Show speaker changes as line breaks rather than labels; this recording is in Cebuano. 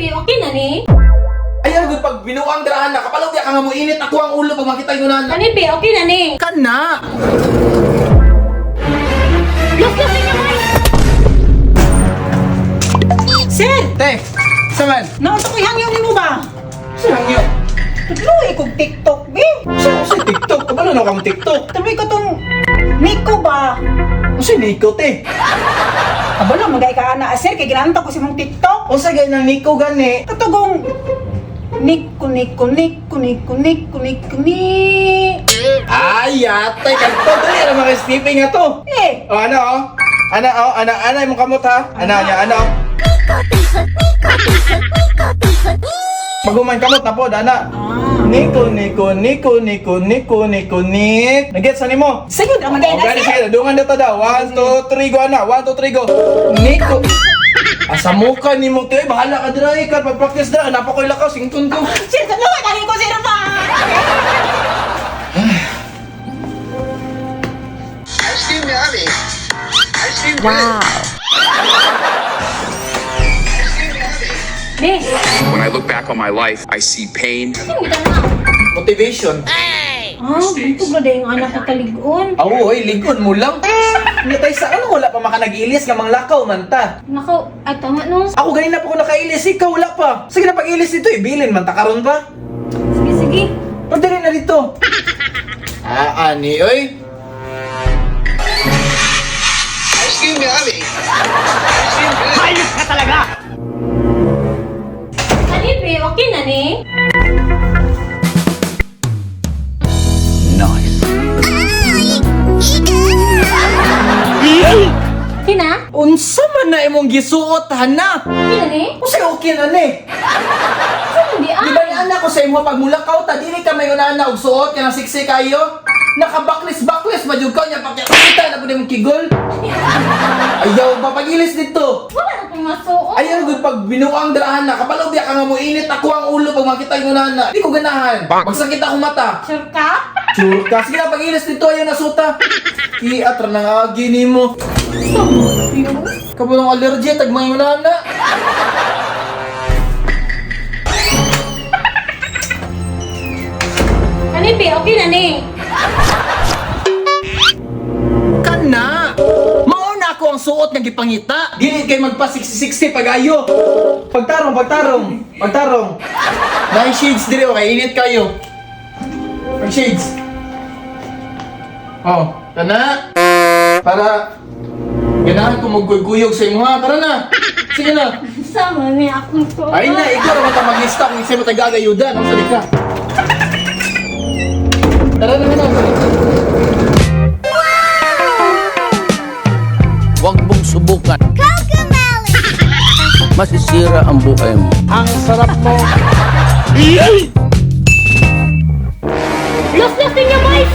be, okay na ni?
Ayaw gud pag binuang dirahan na kapalaw ka nga mo init ako ang ulo pag makita ko na.
Kani be, okay na ni?
Kana.
Los los ninyo boy.
Sir,
Te, saman.
naunsa ko hangyo nimo ba?
Sa hangyo.
Tudloy kog TikTok be.
Sa sa TikTok, kabalo na kang TikTok.
Tudloy ko tong Nico ba?
Unsa Nico te?
Kabalo magay ka ana sir kay ginanta ko si mong TikTok.
Unsa gay nang Nico gani?
Katugong Nico Nico Nico Nico Nico Nico ni.
Ay, atay kanto dali ra mga sleeping nga to.
Eh,
Oh, ano oh? Ana oh, ana ana imong kamot ha. Ana niya ano? Paguman kamot na po, ana.
Ah.
Nico, Nico, Nico, Nico, Nico, Nico, Nick. Nagets na nimo?
Sige, ang magay
Oh,
na
gani
sir.
sige, dungan dito daw. 1 2 3 go ana. 1 2 3 go. Nico. Asa mo ka nimo te, bahala ka dira eh. Kan pag-practice dira, napa ko'y lakaw sington ko.
Sir, sa luwa dahil ko sir ba?
Ice cream yummy. Ice cream good. Ice cream yummy.
Be,
When I look back on my life, I see pain,
sino kita na?
Motivation.
Ah, bantog na dayong anak ka kalig-on.
Aw, oy, ligon mo lang. Natay sa ano wala pa maka nag-ilis nga manglakaw man ta.
Nako, ay tama no.
Ako ganina pa ko nakailis, ikaw wala pa. Sige na pag-ilis dito, ibilin man ta karon pa.
Sige, sige.
Pagdali na dito. Ah, ani oy.
Ice cream yummy. Ice cream good.
Kani be, okay na ni? Nice. Okay na?
Unsa man na imong gisuot hana?
Okay na ni?
Unsay okay na ni?
Saan di ah?
Di ba ni anak ko sa imo pag mulakaw ta dili ka may una og suot kanang siksi kayo? Nakabaklis-baklis ba jud ka nya pakita na pud imong kigol? Ayaw ba pag-ilis dito?
Wala na kong masuot.
Ayaw gud pag binuang dirahan na kapalaw biya ka nga mo init ako ang ulo pag makita mo na na. Di ko ganahan. Magsakit akong mata.
Sure ka?
Sure ka. Sige na pag-ilis dito ayaw na suta. Iat ra nang agi nimo. Kabulong allergy tag mga na.
Kani be, okay na ni?
Kana! Mauna ako ang suot nga gipangita. Dili kay magpa 60-60 pagayo. Pagtarong, pagtarong, pagtarong. Nine shades diri okay, init kayo. Pag shades. Oh, kana. Para ganahan ko magkuyog sa imo ha. Tara na. Sige na.
Sama ni akong suot.
Ay na, ikaw ra man mag-lista kung isa mo tagagayudan. Ang sali ka. Tara na na.
Huwag mong subukan. Masisira ang buhay mo.
Los los ninyo boys!